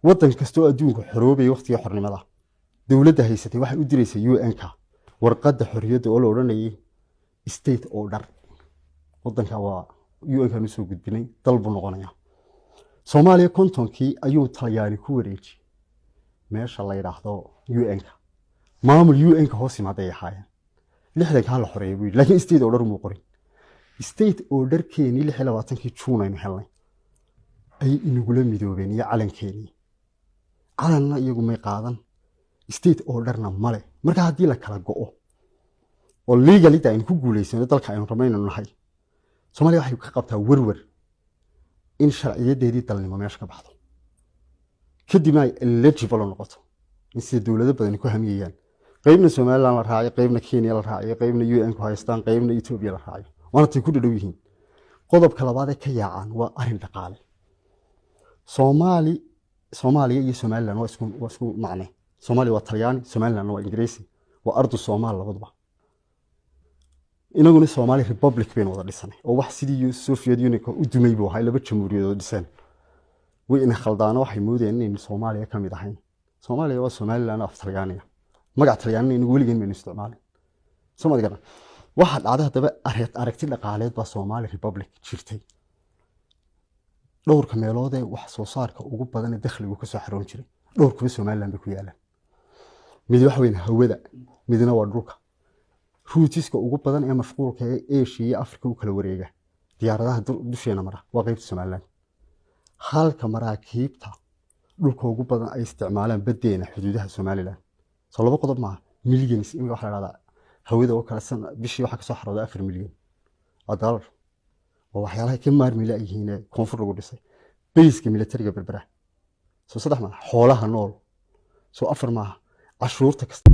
Waddan kastoo adduunku xoroobaya waqtigii xornimada, dowladda haysatay waxay u diraysay UN-ka warqadda xorriyadda oo la odhanayay state order. Waddanka waa UN-kan usoo gudbinay, dal buu noqonayaa. Soomaaliya 50kii ayuu Talyaani ku wareejiyey meesha la yidhaahdo UN-ka. Maamul UN-ka hoos yimaaday ahaayeen. 60ka la xoreeyay buu yidhi, laakiin state order muu qorin. State orderkeenii 26kii Juun aynu helnay ayay inagula midoobeen iyo calankeenii. Calanna iyagu may qaadan, state orderna male. Marka haddii la kala go'o oo legally aynu ku guuleysano dalka aynu rabno inaynu nahay, Soomaaliya waxay ka qabtaa werwer in sharciyadeedii dalnimo meesha ka baxdo, kadibna ay eligible noqoto in sida dowlado badani ku hamiyayaan, qeybna Somaliland la raaciyo, qeybna Kenya la raaciyo, qeybna UN ku haystaan, qeybna Ethiopia la raaciyo, waana tay ku dhadhow yihiin. Qodobka labaad ee ka yaacaan waa arrin dhaqaale. Soomaaliya iyo Somaliland waa isku macne. Soomaaliya waa Talyaani, Somalilandna waa Ingiriisi, waa ardu Soomaal labaduba. Inaguna Somali Republic baynu wada dhisanay oo wax sidii Soviet Unionka u dumay buu ahaa, laba jamhuuriyadood dhiseen. Way ina khaldaano, waxay moodayaan inaynu Soomaaliya ka mid ahayn. Soomaaliya waa Somaliland af Talyaaniga, magac Talyaanina inagu weligeen baynu isticmaalin. Soo maad garan? Waxaa dhacday haddaba aragti dhaqaaleed baa Somali Republic jirtay. Dhowrka meelood ee wax soo saarka ugu badan ee dakhligu ka soo xaroon jiray, dhowrkuba Somaliland bay ku yaalaan. Mid waxa weyn hawada, midna waa dhulka. Routeska ugu badan ee mashquulka ee Asia iyo Africa u kala wareega, diyaaradaha dusheena mara, waa qeybta Somaliland, halka maraakiibta dhulka ugu badan ay isticmaalaan badeena xuduudaha Somaliland. Soo laba qodob maaha? Millions imika waxa la dhahdaa hawada oo kale san bishii waxaa kasoo xarooda 4 milyan oo dollar, oo waxyaalaha ka maarmi la-yihiin ee koonfur lagu dhisay baseka militariga Berbera. Soo saddex maaha? Xoolaha nool soo afar maaha? Cashuurta kasta.